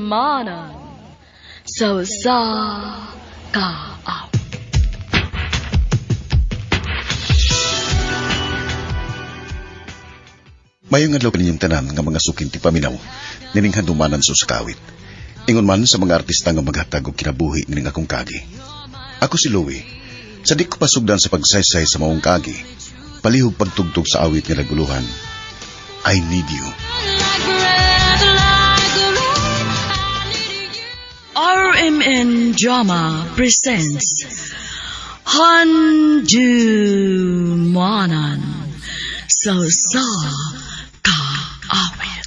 Handumanan sa usa ka awit. Mayong adlaw kaninyong tanan nga mga suking tipaminaw, nining handumanan sa usa ka awit. Ingon man sa mga artista nga maghatag og kinabuhi nining akong kagi. Ako si Louie. Sa di ko pasugdan sa pagsaysay sa maong kagi, palihog pagtugtog sa awit nga naguluhan. I need you. RMN Drama presents Handumanan sa usa ka awit.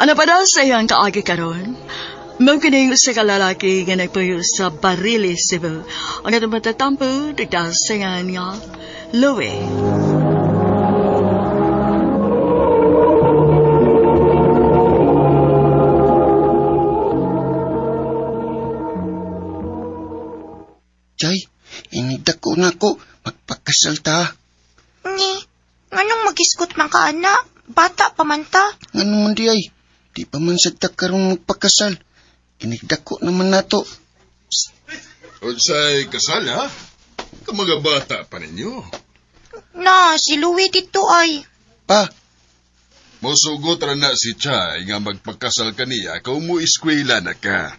Ano pa daw sa iyang kaagi karon? Mao kini usa ka lalaki nga nagpuyo sa Barili, Cebu. Ang atong matatampo, nagdasingan nga Louie. Chay, inigdako na ko, magpakasal ta. Ni, nganong magisgot man ka, ana? Bata pa man ta. Ngano man di ay, di pa man sad ta karon magpakasal. Inigdako naman nato. Unsay kasal, ha? Kamaga bata pa ninyo. Na, si Louie dito ay. Pa, Mosugot ra na si Chay nga magpakasal kaniya kung mo eskwela na ka.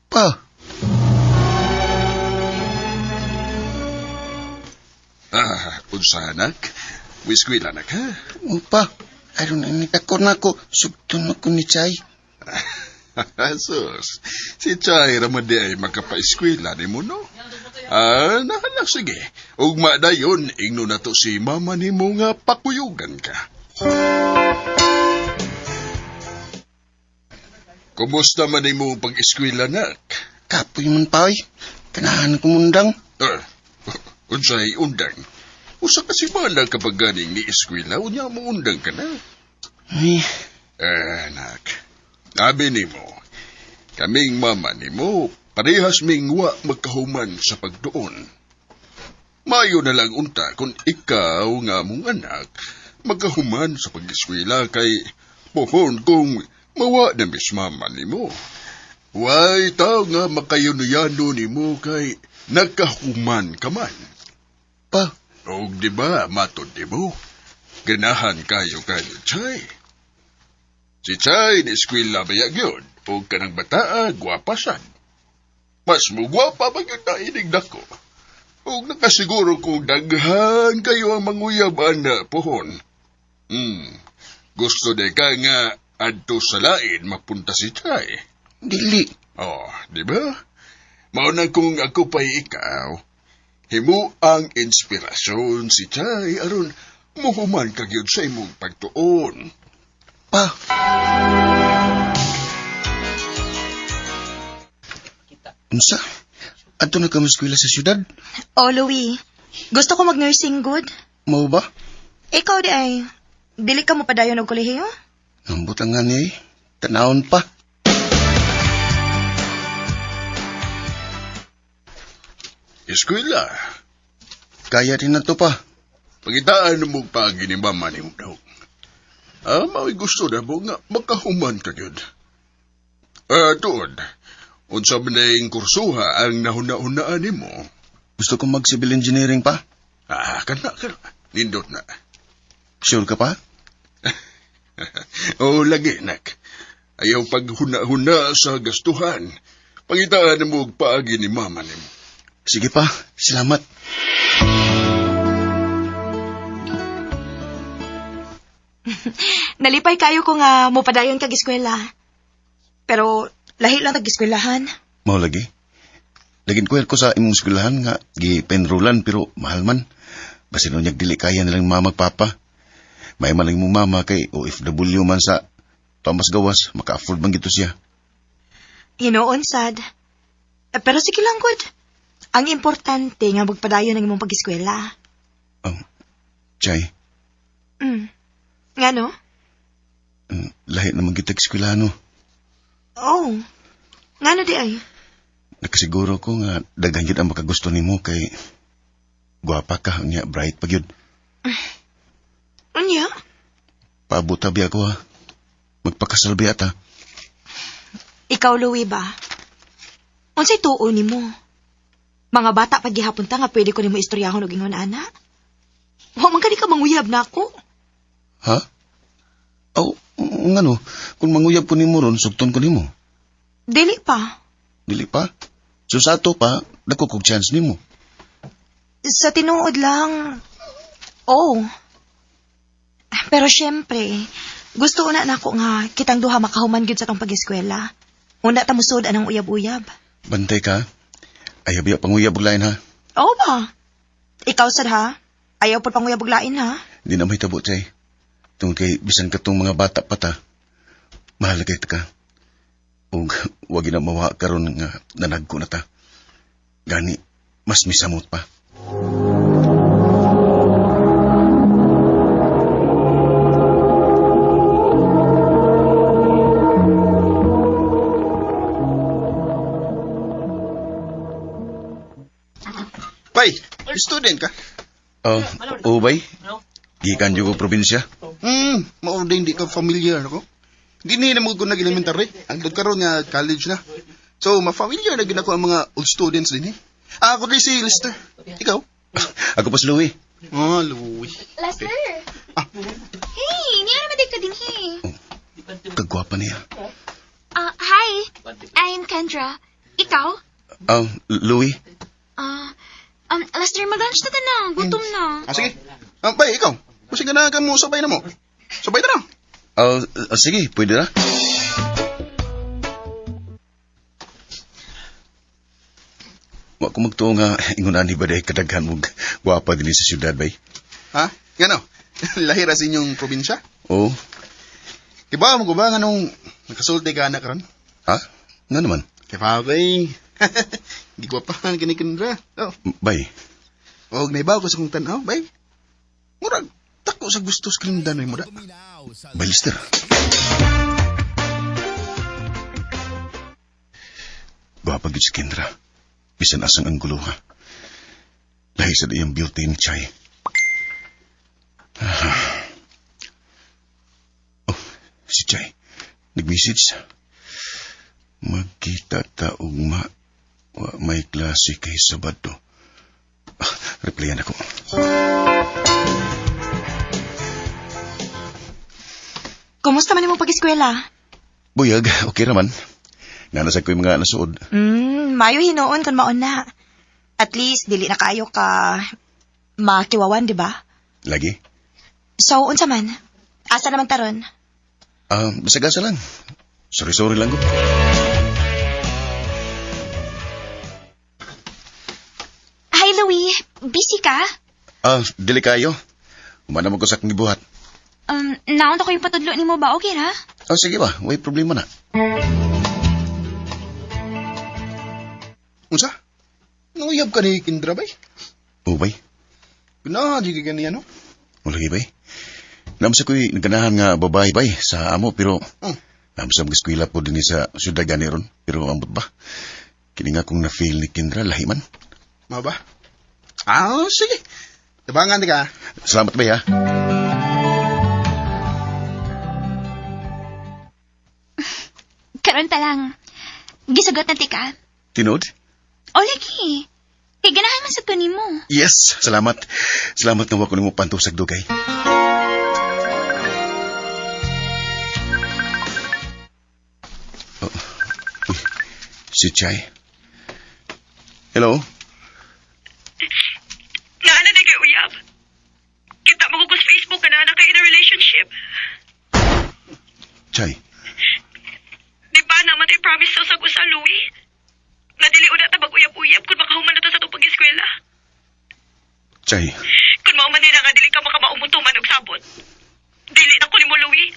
pa, Ah, unsa anak? Mo eskwela na ka? oh, pa, aron inigdako na ko, sugton ako ni Chay. Sus, si Chay ra man di ay makapaeskwela nimo no? Ah, nahala sige. Ugma dayon ingno na to si mama nimo nga pakuyugan ka. Kumusta man nimo pag-eskwela nak? Kapoy man pa ay, kanahan ko mundang. Eh, unsay undang? Usa ka semana kapag ganing ni eskwela, unya mo undang ka na. Ay, Eh, anak, abi nimo, kaming mama nimo, parehas ming wa magkahuman sa pagduon. Mayo na lang unta kung ikaw nga mong anak magkahuman sa pag-eskwela kay pohon kung mawa na mis mama nimo. Way tao nga makayunuyano nimo kay nagkahuman ka man. pa, Og di ba, matod di mo? Ganahan kayo kayo, Chay. Si Chay ni eskwela ba gyud, og kanang bataa, gwapa sad. Mas mugwapa pa gyud na inig dako. Og nakasiguro kong daghan kayo ang manguyab ana pohon. Gusto di ka nga adto sa lain mapunta si Chay. Dili. Oh, di ba? Mao na kung ako pa'y ikaw, himo ang inspirasyon si Chay aron muhuman ka gyud sa imong pagtuon. Pa. Unsa? Adto na ka eskwela sa syudad? Oh, Louie, gusto ko mag-nursing good. Mao ba? Ikaw di ay, dili ka mo padayon og kolehiyo? Nambot lang nga niya eh. Tanawon pa. Eskwela. Kaya rin na to pa. Pagitaan mo paagi ni mama ni daw. Ah, mao'y gusto na mo nga makahuman ka gyud. Ah, tuod. Unsa man na kursuha ang nahuna-hunaan nimo? Gusto ko mag-civil engineering pa. Ah, kana kana. Nindot na. Sure ka pa? Oo, lagi, nak. Ayaw paghuna-huna sa gastuhan. Pangitaan mo og paagi ni mama nimo. Sige pa, salamat. Nalipay kayo ko nga mo padayon kag eskwela. Pero lahi lang tag eskwelahan. Mao lagi. Lagin ko ko sa imong eskwelahan nga gi-penrulan pero mahal man. Basin unyag dili kaya nilang mama papa. May man lang imong mama kay OFW man sa Thomas Gawas, maka-afford man gito siya. Hinoon sad. Pero sige lang good. Ang importante nga magpadayon ang imong pag-eskwela. Oh, Chay, Ngano? Lahi naman kita eskwelahan no. Oh. Ngano di ay? Nakasiguro ko nga daghan gyud ang makagusto nimo kay gwapa ka unya bright pa gyud. Unya? Paabot tabi ako ha. Magpakasal biya ta. Ikaw, Louie ba? Unsay tuo nimo? Mga bata pag gihapon ta nga pwede ko nimo istoryahon og ingon ana. Wa man kani ka manguyab nako. Ha? Aw, ngano? Kung manguyab ko nimo ron, sugton ko nimo. Dili pa. Dili pa. So sa ato pa, dako kog chance nimo. Sa tinuod lang. Oh. Pero syempre, gusto una nako nga kitang duha makahuman gyud sa tong pag-eskwela. Una ta musod anang uyab-uyab. Bantay ka. Ayaw biya panguyab og lain ha. Oo ba? Ikaw sad ha? Ayaw pud panguyab og lain ha? Di na mahitabo, Chay. Tungod kay bisan katong mga bata pa ta, mahal kay ta ka. Ug wag na mawa karon nga nanagko na ta. Gani, mas misamot pa. Bay, student ka? Oh, oh, bay. Gikan jud ko probinsya. Mao din di ka familiar ako. Di ni na mo ko nag-elementary. Ang karon nga college na. So, ma-familiar na gid ako ang mga old students din eh. Ah, ako din si Lester. Ikaw? Ako pa si Louie. Oh, Louie. Lester! Ah. Hey, niya naman ka din, hey. Kagwapa niya. Ah, hi. I'm Kendra. Ikaw? Oh, Louie. Ah, Lester, mag-lunch na ta na. Gutom na. Ah, sige. Ah, bay, ikaw. Kasi ganahan ka mo, sabay na mo. Sabay na lang. Oh, sige, pwede na. Wa ko magtuo nga ingon ani ba dahil kadaghan mong gwapa dinhi sa syudad bay. Ha? Ngano? Lahira sa inyong probinsya? Oo. Diba mo ko ba nga nung nakasulti ka anak ron? Ha? Nga naman. Kay Pabay. Gigwapahan kini Kendra. Oh. Bay, Og naibaw ko sa kong tan-aw, bay. Murag tako sa gusto sa Kendra mo da. bay Lester. Gwapa gyud si Kendra. Bisan asang anggulo ha. Lahi sa iyang beauty ni Chay. Oh, si Chay. Nag-message. Magkita ta ugma. Wa may klase kay Sabado. Ah, replyan ako. Kumusta man imong pag-eskwela? Buyag, okay raman. Nanasag ko yung mga nasuod. Mayo hinuon kun maon na. At least dili na kaayo ka makiwawan, di ba? Lagi. So unsa man? Asa naman taron? Ah, basta-gasa lang. Sorry, sorry lang ko. Hi, Louie. Busy ka? Ah, dili kayo. Humana mo ko sa akong gibuhat. Naunta ko yung patudlo ni mo ba? Okay ra? Oh, sige ba, way problema na. Unsa? Nanguyab ka ni Kendra, bay? Oh, bay. Ganahan di ka niya, no? Wala bay. Namsa ko'y naganahan nga babae, bay, sa amo, pero namsa mag-eskwela po din sa syudad gani ron. Pero ambot ba? Kini nga kung na-fail ni Kendra, lahi man. Mao ba? Ah, sige. Tabangan di ka. Salamat, bay, ha? Karon pa lang. Gisugot na tika. Tinod? O, lagi. Kay ganahan man sa ko nimo. Yes, salamat. Salamat nga wa ko nimo pantusag dugay. Oh, uy, si Chay. Hello? Naana na kay uyab. Kita mo ko sa Facebook ka na na kayo na relationship. Chay, Di ba naman tayo promise sa usag usa, Louie? Nga dili una ta mag-uyab-uyab kung makahuman na ta sa itong pag-eskwela. Chay, Kung mauman din nga dili ka makamaumutuman og sabot. Dili na ko nimo, Louie.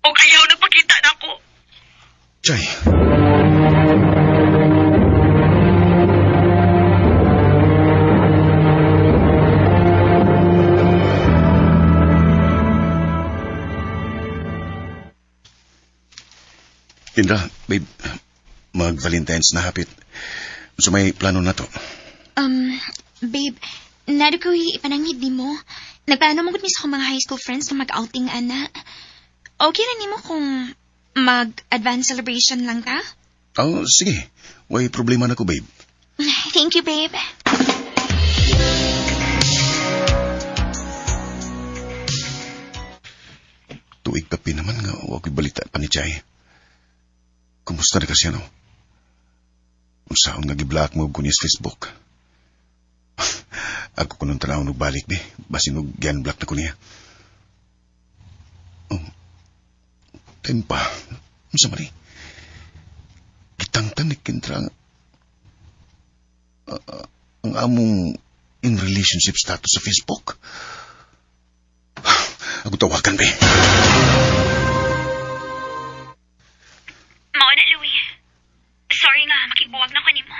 Og ayaw nagpakita na ako. Chay. Kendra, babe, mag-Valentine's na hapit. So may plano na to. Babe, nado ko ipananghid ni mo. Nagplano mo gud mi sa akong mga high school friends na mag-outing, ana. Okay na nimo kung mag-advance celebration lang ta? Oh, sige. Way problema na ko, babe. Thank you, babe. Tuig kapi naman nga, wa ko'y balita pa ni Chay. Kumusta na kasi ano? Unsaon nga gi-block mo ko niya sa Facebook. Ako ko nung tanaw balik be. Basin og gian-block na ko niya. Oh, time pa. Unsa man ni? Gitangtan ni Kendra ang among in relationship status sa Facebook. Ako tawagan, be. Mao na, Louie. Sorry nga, makigbuwag na ko nimo.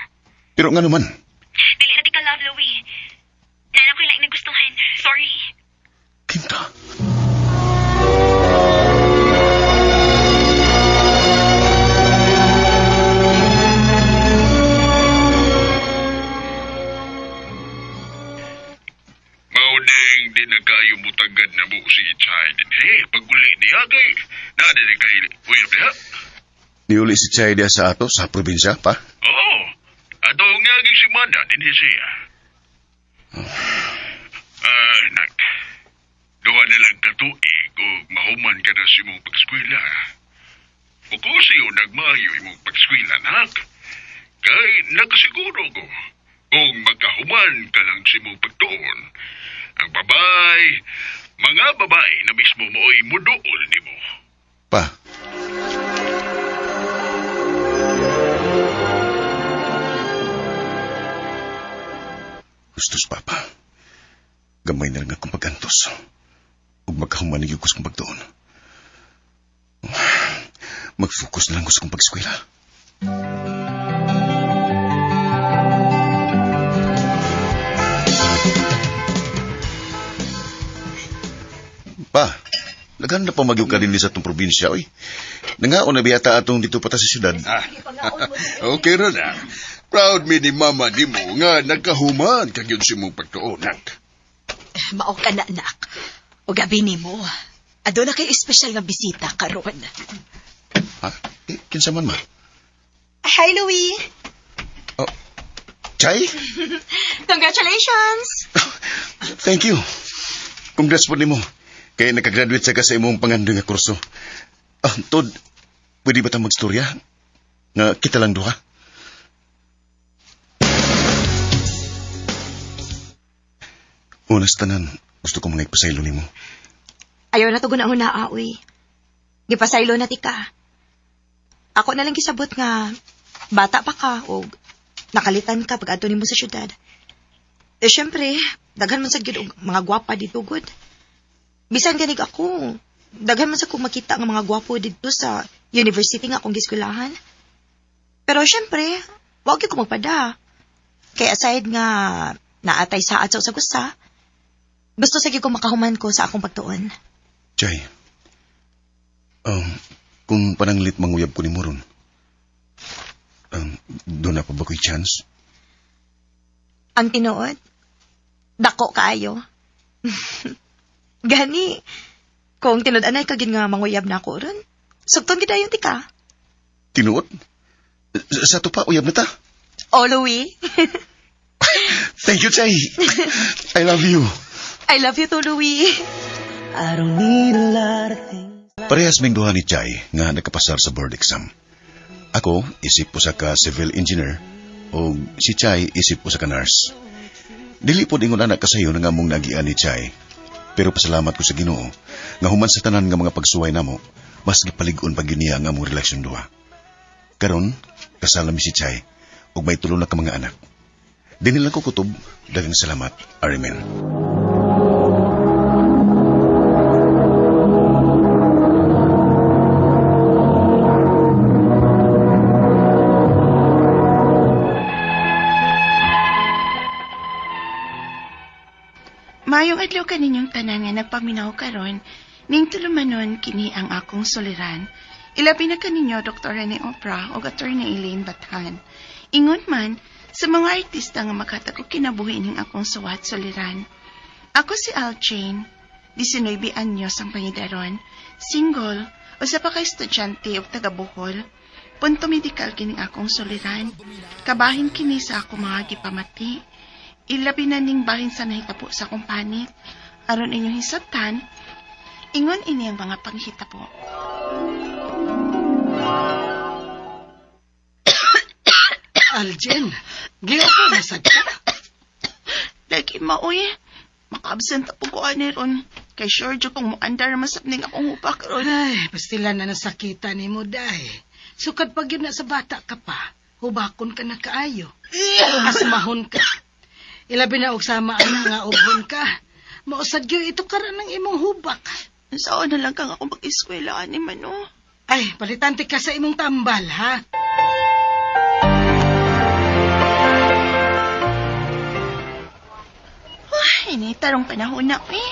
Pero nga naman, Dili na ti ka love, Louie. Naa na ko'y laing nagustuhan. Sorry. Kendra. Mauding di na kayo mutagad na mo si Chay din. Eh, paguli niya kay, na di na kay uyab niya. Niuli si Chay diya sa ato, sa probinsya, pa? Oo, ato nga simana din siya. Ay, nak. Duha na lang katuig ug mahuman ka na sa imong pag-eskwela. Fokusi o nagmayo imong pag-eskwela, nak. Kay nakasiguro ko, kung magkahuman ka lang sa imong pagtuon, ang babay, mga babae na mismo mo'y muduol nimo. Pa. Gustos, Papa. Gamay na lang akong pag-antos. Ug magkahuman na ko sa akong pagtuon. Mag-focus na lang ko sa akong pag-eskwela. Pa, daghan na pa magyud ka din sa atong probinsya, oy. Nangaon na biyata atong dito pa ta sa syudad. Ah, okay ra na. Proud mi ni mama nimo nga nagkahuman kag yun sa imong pagtuon, nak. Mao ka na, anak. O gabi nimo. Aduna kay espesyal nga bisita karon. Ha? Eh, kinsa man ma? Hi, Louie. Oh, Chay? Congratulations! Thank you. Congrats po nimo. Kay nakagraduate sa ka sa imong pangandoy nga kurso. Ah, Tod, pwede ba tang magstorya? Nga kita lang duha? Una sa tanan, gusto ko mga ipasaylo nimo. Ayaw na to guna-una, uy. Gipasaylo na ti ka. Ako na lang gisabot nga bata pa ka o nakalitan ka pag adto nimo sa syudad. Eh, syempre, daghan man sad gyud og mga gwapa dito gud. Bisan ganig ako, daghan man sad kong makita nga mga gwapo dito sa university nga akong giskwelahan. Pero syempre, wa gyud ko magpada. Kay aside nga naatay saad sa usag usa, gusto sa gyud ko makahuman ko sa akong pagtuon. Chay, kung pananglit manguyab ko ni Moron, doon na pa ba ko'y chance? Ang tinuod, dako kaayo. Gani, kung tinud-anay ka gid nga manguyab na ako ron, sugton gid ayon ti ka. Tinuod? Sa to pa, uyab na ta. O, Louie. Thank you, Chay. I love you. I love you too, Louie. Parehas ming duha ni Chay nga nakapasar sa board exam. Ako, isip usa ka civil engineer, o si Chay isip usa ka nurse. Dili pod ingon anak kasayo nga among nagian ni Chay. Pero pasalamat ko sa Ginoo nga human sa tanan nga mga pagsuway namo, mas gipalig-on pa gyud niya ang among relasyon duha. Karon, kasal na mi si Chay ug may tulo na ka mga anak. Dinhi lang ko kutob, daghang salamat. Arimen. Mayong adlaw kaninyong tanan nga nagpaminaw karon, ning tulumanon kini ang akong suliran. Ilabi na kaninyo Dr. Rene Opra o Attorney Elaine Bathan. Ingon man sa mga artista nga makatag og kinabuhi ning akong suwat suliran. Ako si Al Jane. 19 anyos ang pangidaron. Single, usa pa ka estudyante ug taga Bohol. Punto medikal kining akong suliran. Kabahin kini sa ako mga gipamati. Ilabi na ning bahin sa nahitabo sa akong panit. Aron inyong hisabtan, ingon ini ang mga panghitabo. Aljen, giupo na sad ka. Lagi maoy, maka-absent po ko ani ron. Kay sure jud kong muandar masab ning akong hubak ron. Ay, pastila na nasakita ni mo, day. Sukad pag yun na sa bata ka pa, hubakon ka na kaayo. Asmahon ka. Ilabi na og sama ana nga ubhon ka. Mausad gyud ito karan ng imong hubak. Saan na lang kang ako mag-eskwela ani man oh. Ay, palitante ka sa imong tambal, ha? Ay, ini tarong panahon na eh.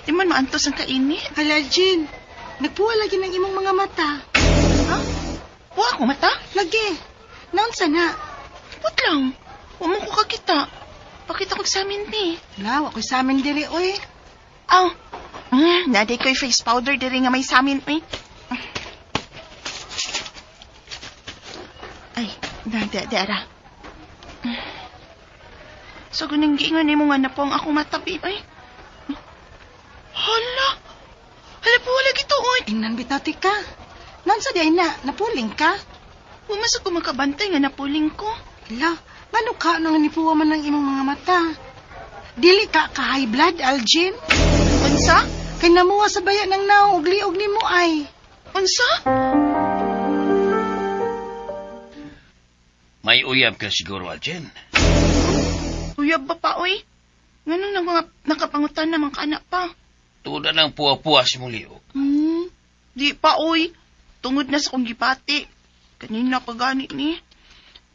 Di man maantos ang kainit. Hala, Jean. Nagpuwa lagi ng imong mga mata. Ha? Wa ako mata? Lagi. Naunsa na? Put lang. Wa mo ko kakita. Pakita ko sa amin, bi. Wala, wa ko'y sa amin diri, oy. Aw. Naday ko'y face powder diri nga may samin, uy. Ay, nade, di ara. So, guning giingon nimo nga na po ang akong matabi, ay. Hala! Hala po, wala gito, oy. Tingnan bitaw ti ka. Naunsa di ay na? Napuling ka? Pumasok ko makabantay nga napuling ko. Hala, ngano ka nang nipuwa man ng imong mga mata? Dili ka ka high blood, Aljin? Unsa? Kay namuha sa baya ng naong ug liog nimo ay. Unsa? May uyab ka siguro, Aljen. Uyab ba pa, oy? Nganong nang mga nakapangutan naman ka anak pa? Tuda ng puwa-puwa si mong liog. Di pa, oy. Tungod na sa kong gipati. Kanina pa gani ni.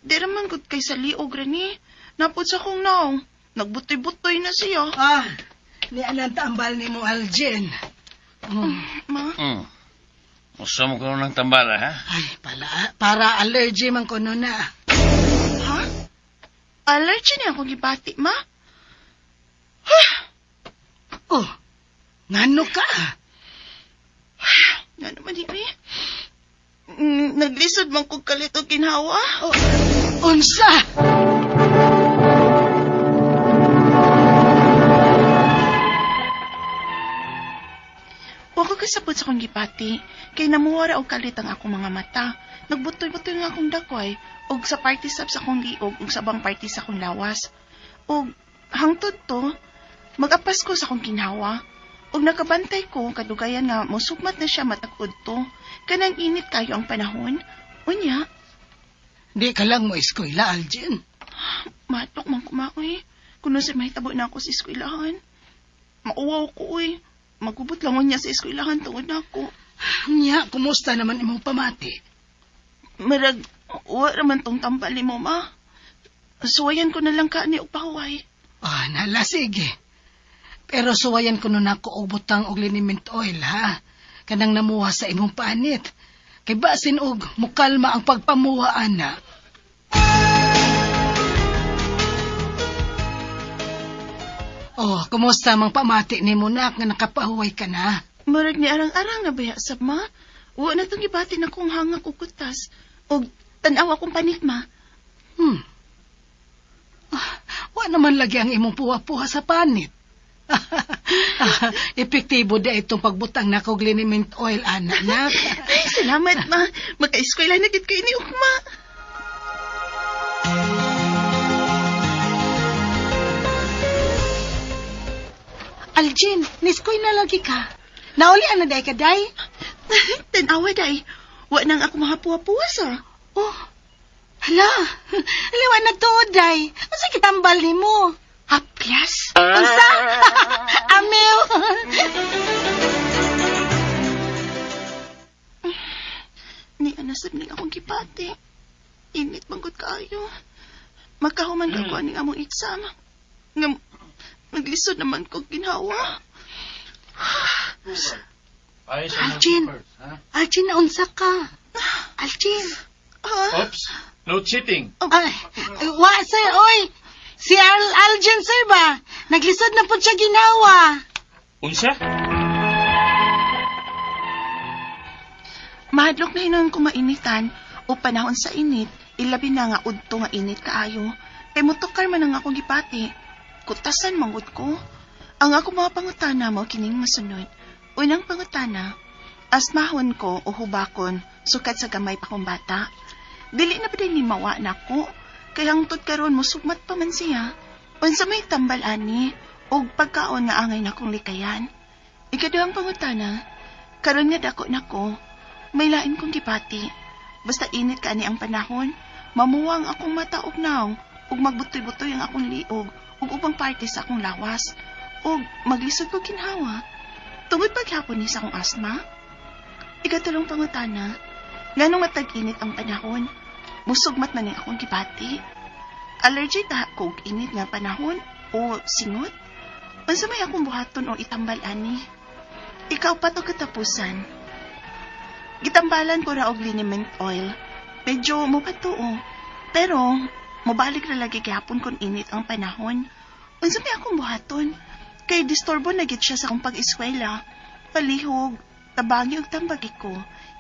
Di raman gud kay sa liog ra ni. Napod sa kong naong. Nagbutoy-butoy na siya. Ah, ni anang tambal nimo, Aljin. Ma? Usa mo ko ng tambala, ha? Ay, pala, para allergy man kuno na. Ha? Allergy niya akong gibati, ma? Oh, ngano ka? Nga naman eh. Naglisod man kog kalit og ginhawa. Oh, unsa? Wa ko kasabot sa akong gipati, kay namuha ra og kalit ang akong mga mata. Nagbutoy-butoy nga akong dakway, og sa party sab sa akong liog, og sa ubang party sa akong lawas. Og hangtod to, mag-apas ko sa akong ginhawa. Og nakabantay ko, kadugayan nga, musugmat na siya matag-ud to. Kanang init kayo ang panahon. Unya. Di ka lang mo eskwela, Aljin. Matok man kumaoy. Kuno sa mahitabo na ako sa eskwelahan. Mauwaw ko, uy. Magubot lang unya sa eskwelahan tungod na ako. Nya, kumusta naman imong pamati? Marag, wa raman tong tambali mo, ma. Suwayan ko na lang ka ni og pahuway. Ah, nala, sige. Pero suwayan ko nun ako og butang og liniment oil, ha? Kanang namuha sa imong panit. Kay basin og mukalma ang pagpamuha, ana. Oh, kumusta mang pamati ni mo, nak, nga nakapahuway ka na? Murag ni arang-arang na baya sab, ma. Wa na tong gibati na kong hangak og kutas. Og tan-aw akong panit, ma. Ah, wa naman lagi ang imong puwa-puha sa panit. Epektibo da itong pagbutang na kog liniment oil, ana, nak. Ay, salamat, ma. Magka-eskwela na gid kayo ni Ukma. Aljin, niskoy na lagi ka. Naulian na day ka, day? Tanawa, day. Wa nang ako mahapuwa-puwa sa. Oh, hala. Hala, wa na to, day. Asa kitambal ni mo? Haplas? Unsa? Amiw. Ni anasab ning akong gipati. Init manggod kaayo. Magkahuman ka ko aning among exam. Nga naglisod naman kog ginhawa. Aljin, Aljin, naunsa ka? Aljin. Oops, no cheating. Ay, wa, sir, oy. Si Aljin, sir ba? Naglisod na po siya ginawa. Unsa? Mahadlok na hinon ko mainitan o panahon sa init, ilabi na nga udto nga init kaayo. Kay mutukar man ang akong gipati. Kutasan manggod ko. Ang ako mga pangutana mo kining masunod. Unang pangutana, asmahon ko o hubakon sukad sa gamay pa kong bata. Dili na pa din ni mawa nako. Kay hangtod karon musugmat pa man siya. Unsa may tambal ani og pagkaon nga angay nakong likayan. Ikaduhang pangutana, karon nga dako nako, may lain kong gipati. Basta init kaani ang panahon, mamuwang akong mata og naong ug magbutoy-butoy ang akong liog ug ubang parte sa akong lawas ug maglisod ko kinhawa. Tungod paghapon ni sa akong asma. Ikatulong pangutana, nganong matag-init ang panahon, musugmat man ang akong gibati. Allergic ta ko og init nga panahon o singot? Unsa may akong buhaton o itambal ani? Ikaw pa to katapusan. Gitambalan ko ra og liniment oil. Medyo mopatuo. Pero mobalik ra lagi gihapon kon init ang panahon. Unsa may akong buhaton? Kay disturbo na gid siya sa akong pag-eskwela. Palihog, tabangi og tambagi ko.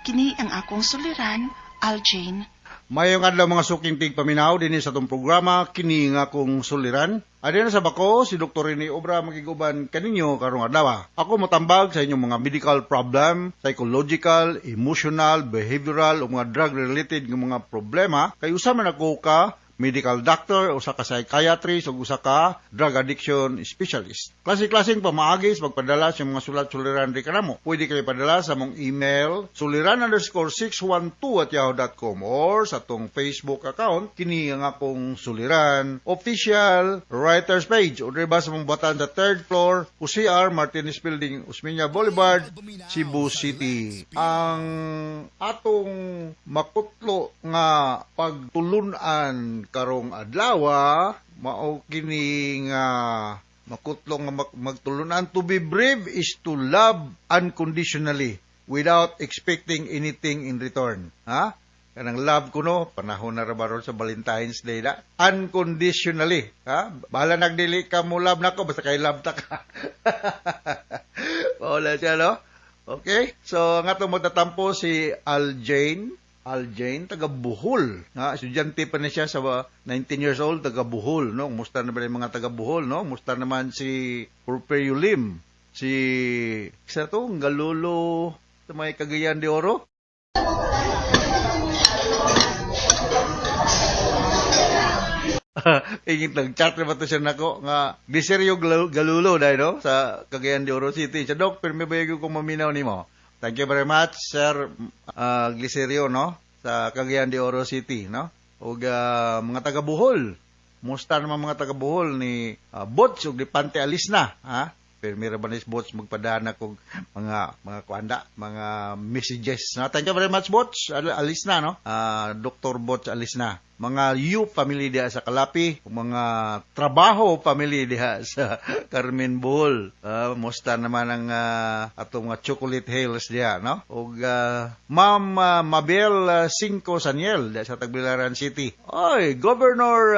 Kini ang akong suliran, Aljane. Mayong adlaw mga suking tigpaminaw dinhi sa atong programa kini nga akong suliran. Adina sa bako si Dr. Rene Obra makiguban kaninyo karong adlaw. Ako motambag sa inyong mga medical problem, psychological, emotional, behavioral o mga drug related nga mga problema kay usa man ako ka medical doctor, usa ka psychiatrist ug usa ka drug addiction specialist. Klase-klaseng pamaagi sa pagpadala sa mga sulat suliran di kanamo. Pwede kayo padala sa mong email suliran_612@yahoo.com or sa atong Facebook account kini ang akong suliran official writers page o ba sa mong batan sa third floor UCR Martinez Building, Osmeña Boulevard, Cebu City. Ang atong makutlo nga pagtulunan karong adlaw mao kini nga makutlo nga magtulunan: to be brave is to love unconditionally without expecting anything in return, ha. Kanang love kuno, panahon na ra ba ron sa Valentine's Day na unconditionally, ha. Bahala nagdili ka mo love nako, basta kay love ta ka. Wala siya, no? Okay, so ang atong magtatampo si Aljane. Aljane, taga Bohol. Ha, estudyante pa ni siya sa 19 years old, taga Bohol, no? Musta na ba yung mga taga Bohol, no? Musta naman si Porfirio Lim, si isa to, Galulo sa may Cagayan de Oro. Ingit nag-chat na ba to siya nako nga Glicerio Galulo dahil, no, sa Cagayan de Oro City. Siya, Dok, pero may bayag kong maminaw nimo. Thank you very much, Sir Glicerio, no, sa Cagayan de Oro City, no. Ug mga taga Bohol. Musta naman mga taga Bohol ni Bots ug ni Pante Alisna, ha? Pero mira ba ni Bots magpadana kog mga kuanda, mga messages. No? Thank you very much, Bots Alisna, no? Dr. Bots Alisna. Mga U family diha sa Kalapi, mga trabaho family diha sa Carmen Bohol. Musta naman ang atong mga Chocolate Hills diha, no? Ug Ma'am Mabel Cinco Saniel diha sa Tagbilaran City. Oy, Governor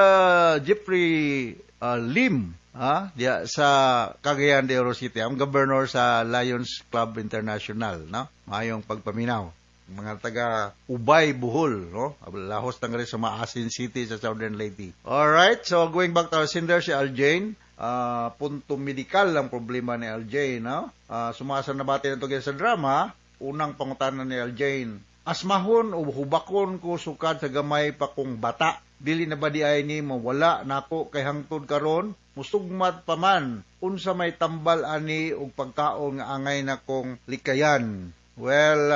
Jeffrey Lim, ha, diha sa Cagayan de Oro City, ang governor sa Lions Club International, no? Maayong pagpaminaw. Mga taga Ubay, Bohol, no? Lahos tang rin sa Maasin City sa Southern Leyte. All right, so going back to our sender si Aljane, punto medikal ang problema ni Aljane, no? Sumasa na bati na to sa drama. Unang pangutana ni Aljane, asmahon o hubakon ko sukad sa gamay pa kong bata. Dili na ba di ay ni mawala nako kay hangtod karon musugmat pa man, unsa may tambal ani og pagkaon nga angay na kong likayan? Well,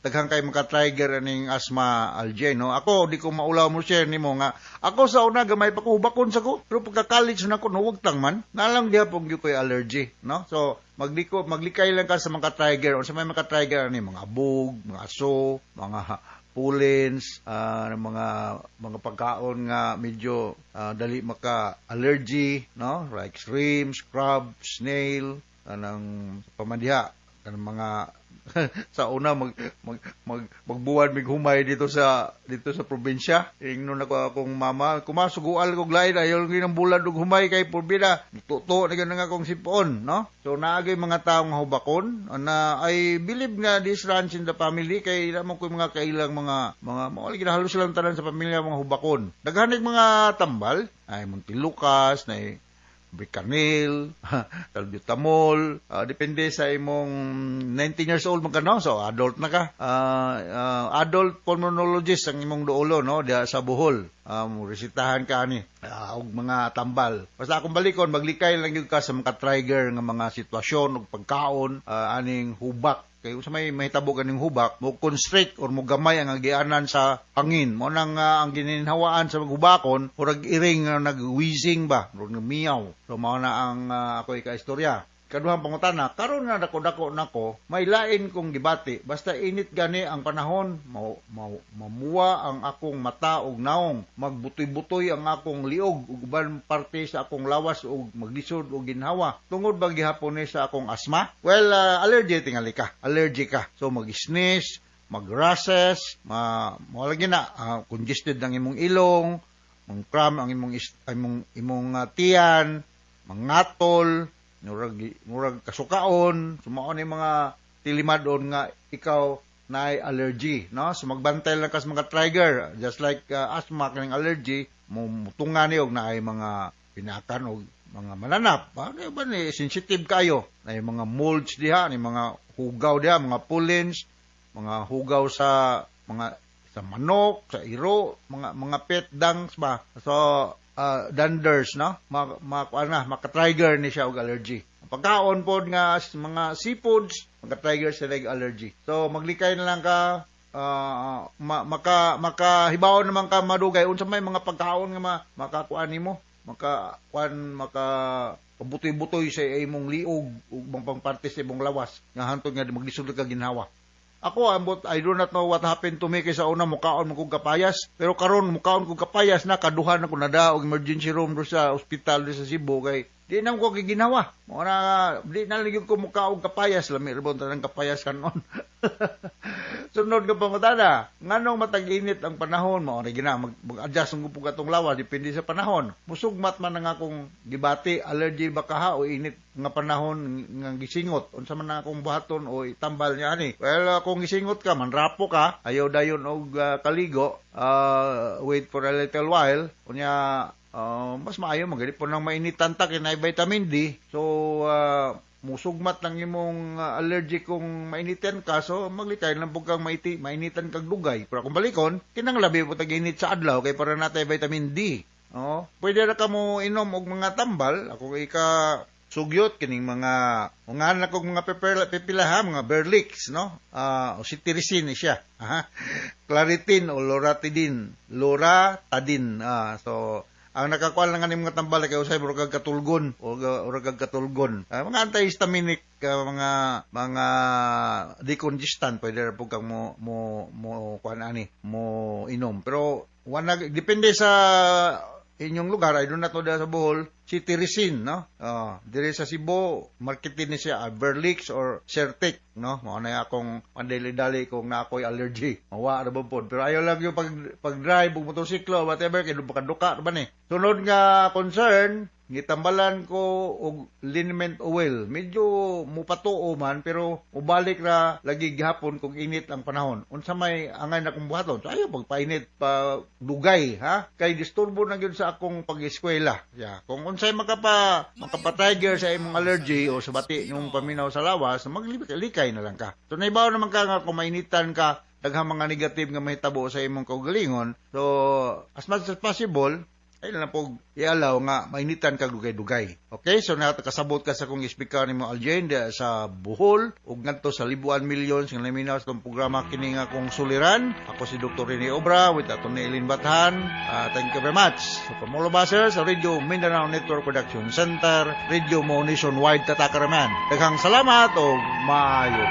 daghang kay maka-trigger aning asma, Aljane, no? Ako di ko maulaw mo share nimo nga ako sa una gamay pa ko hubakon sa ko, pero pagka college na ko nuwag tang man nalang diha pong gyud koy allergy, no? So magliko maglikay lang ka sa mga trigger. Unsa may maka-trigger ani? Mga bug, mga aso, mga pollens, mga pagkaon nga medyo dali maka-allergy, no? Like shrimps, crab, snail, anang pamandiha, kanang mga Sa una mag mag, mag magbuwan mig humay dito sa probinsya. Ingnon ako akong mama, kumasugual kog lain, ayaw lang bulad og humay kay purbida. Tuto na gyud nga akong sipon, no? So naagay mga tawo nga hubakon na I believe nga this runs in the family kay mo ko mga kailang mga mao lagi halos lang tanan sa pamilya mga hubakon. Daghan mga tambal, ay Montelukast, na Bricanil, Salbutamol, depende sa imong 19 years old man ka, no? So adult na ka. Adult pulmonologist ang imong duolo, no, diha sa Bohol. Resitahan ka ani og mga tambal. Basta akong balikon, maglikay lang gyud ka sa mga trigger nga mga sitwasyon ug pagkaon aning hubak kay sa may mahitabo kaning hubak mo constrict or mo gamay ang agianan sa hangin mo nang ang gininhawaan sa maghubakon, murag iring nga nag-wheezing ba, murag miyaw. So mao na ang ako ika-istorya. Kaduhang pangutana, karon nga dako-dako nako, may lain kong gibati. Basta init gani ang panahon, mau, mau, mamuwa ang akong mata og naong, magbutoy-butoy ang akong liog ug uban parte sa akong lawas ug maglisod og ginhawa. Tungod ba gihapon ni sa akong asma? Well, allergy tingali ka. Allergy ka. So mag-sneeze, mag-rashes, ma mo lagi na congested ang imong ilong, mang-cram ang imong tiyan, mangatol, murag murag kasukaon, sumao ni mga tilimadon nga ikaw na allergy, no? So magbantay lang ka sa mga trigger, just like asthma, kaning allergy mo mutunga ni og naay mga pinakan og mga mananap ba, di ba ni sensitive kayo, na mga molds diha, ni mga hugaw diha, mga pollens, mga hugaw sa mga sa manok, sa iro, mga pet dungs ba. So danders, no, ma, ma na maka-trigger ni siya og allergy. Ang pagkaon pod nga mga seafoods, maka-trigger sila og allergy. So maglikay na lang ka, maka makahibaw naman ka madugay unsa may mga pagkaon nga makakuan nimo, maka kuan, maka pabutoy-butoy sa imong liog ug ubang parte sa imong lawas nga hantod nga maglisod ka ginhawa. Ako, ambot, I do not know what happened to me kay sa una mukaon mo kog kapayas. Pero karon mukaon kog kapayas na kaduha na ko nada og emergency room do sa ospital do sa Cebu kay di na ko ginawa. Mo na di na lang ko mukaon kapayas, lami ra tanang kapayas kanon. Sunod nga pangutana, nganong matag-init ang panahon mo ori gina mag-adjust ang pug atong lawas depende sa panahon. Musugmat man ang akong gibati, allergy ba kaha o init nga panahon nga gisingot? Unsa man ang akong buhaton o itambal niya ani? Well, kung gisingot ka, manrapo ka, ayaw dayon og kaligo, wait for a little while, unya mas maayo magani po nang mainitan ta kay naay vitamin D. So musugmat lang imong allergy kung mainitan ka, so maglikay lang pug kang mainitan kag dugay. Pero kung balikon, kinang labi po tag init sa adlaw kay para natay vitamin D. Oh, pwede ra ka mo inom og mga tambal. Ako ika sugyot kining mga ungan na kog mga pepper pipila ha, mga Berlix, no, o cetirizine ni siya. Aha. Claritin o loratadine, loratadine. So ang nakakuha lang ani mga tambal kay usay murag kag katulgon o murag kag katulgon. Mga antihistaminic, mga decongestant, pwede ra pud kang mo kuan ani, mo inom. Pero wala, depende sa inyong lugar. I do not know sa Bohol, cetirizine, no? Dire sa Cebu, marketing ni siya Berlix or Certic, no? Mao na akong pandali-dali kung na ako'y allergy. Mawa ra ba pod. Pero ayaw lang yung pag drive og motorsiklo, whatever, kay duka duka ba ni. Sunod nga concern, gitambalan ko og liniment oil. Medyo mupatuo man pero mubalik ra lagi gihapon kung init ang panahon. Unsa may angay na kong buhaton? So ayaw pagpainit pa dugay ha kay disturbo na gyud sa akong pag-eskwela. Yeah, kung unsay makapa-trigger sa imong allergy o sa bati nimong paminaw sa lawas, maglikay na lang ka. So naibaw naman ka nga kung mainitan ka, daghang mga negative nga mahitabo sa imong kaugalingon. So as much as possible, ay na po i-allow nga mainitan ka dugay-dugay. Okay, so nakasabot ka sa kong speaker nimo, Aljen sa Bohol ug ngadto sa Libuan Millions nga naminaw sa itong programa kini nga akong suliran. Ako si Dr. Rene Obra with Atty. Eileen Bathan. Thank you very much. So from all of us here sa Radio Mindanao Network Production Center, Radio Mo Nationwide, Tatakaraman. Daghang salamat o maayo.